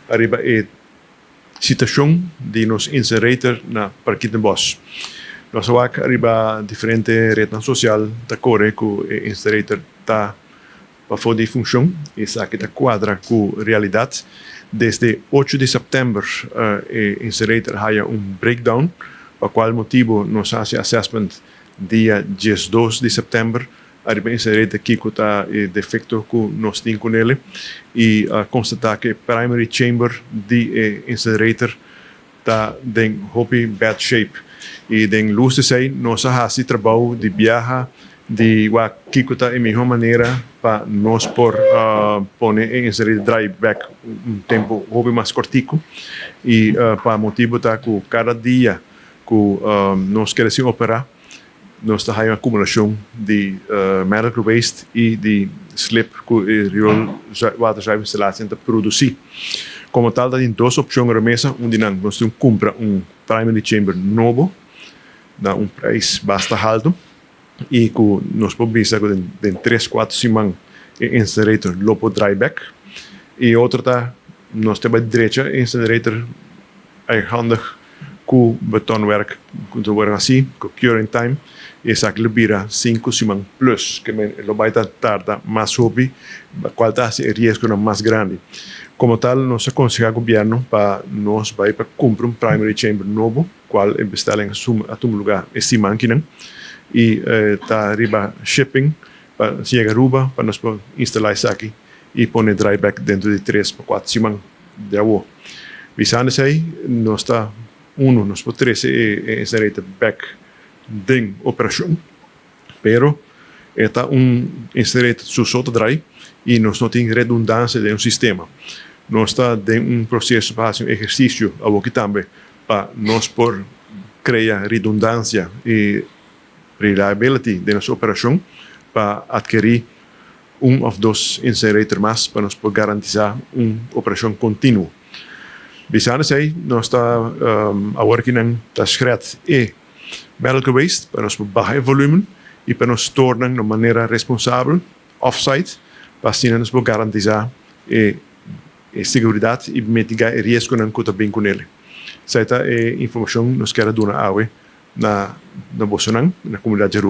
Ariba e situacion di nos incinerator na Parkietenbos. Nos a wak ariba diferente rednan social ta core cu e incinerator ta pafo di funcion. Esaki ta cuadra cu realidad. Desde 8 di september e incinerator haya un breakdown, pa cual motibo nos a haci assessment dia 12 di september ariba incinerator, kico ta e defecto cu nos tin cu ne, y a constata cu e primary chamber di e incinerator ta den hopi bad shape. Y den luz di esey nos a haci trabou di biaha di wak kico ta e miho manera pa nos por pone e incinerator draai back un tempo hopi mas cortico, y pa motibo ta cu cada dia cu nos keda sin opera, nos ta haya acumulacion di medical waste y di slip cu e riool waterzuiveringsinstallatie ta produci. Como tal, tin dos opcion riba mesa. Un di nan, nos tin cumpra un primary chamber nobo na un prijs basta halto y cu nos por bisa cu den 3, 4 siman e incinerator lo por draai back. Y otro ta nos ta bay drecha e incinerator eigenhandig cu betonwerk cu ta wordo haci, cu curing time. Esaki lo bira 5 siman plus, kiermen lo bay ta tarda mas hopi, cual ta e riesgo mas grandi. Como tal, nos a conseha gobierno pa nos bay pa cumpra un primary chamber nobo, cual e bestelling a tuma luga e siman akinan, y ta riba shipping pa yega Aruba pa nos instala esaki y pone draai back dentro di 3 pa 4 siman di awo. Bisando esey, nos ta uno, nos por trece e incinerator back den operacion, pero ta un incinerator su so ta draai y nos no tin redundancia den un sistema. Nos ta den un proceso pa haci un ehercicio aki tambe pa nos por crea redundancia y reliability den nos operacion pa adkeri un of dos incinerator mas pa nos por garantisa un operacion continuo. Bisando esey, nos ta awor aki nan ta shred e medical waste pa nos por baha e volumen y pa nos store nan di manera responsabel off-site, pa asina nos por garantisa e seguridad y mitiga e riesgo nan cu ta bin cu ne. Esey ta e informacion nos kier duna awe na bosonan, na comunidad di Aruba.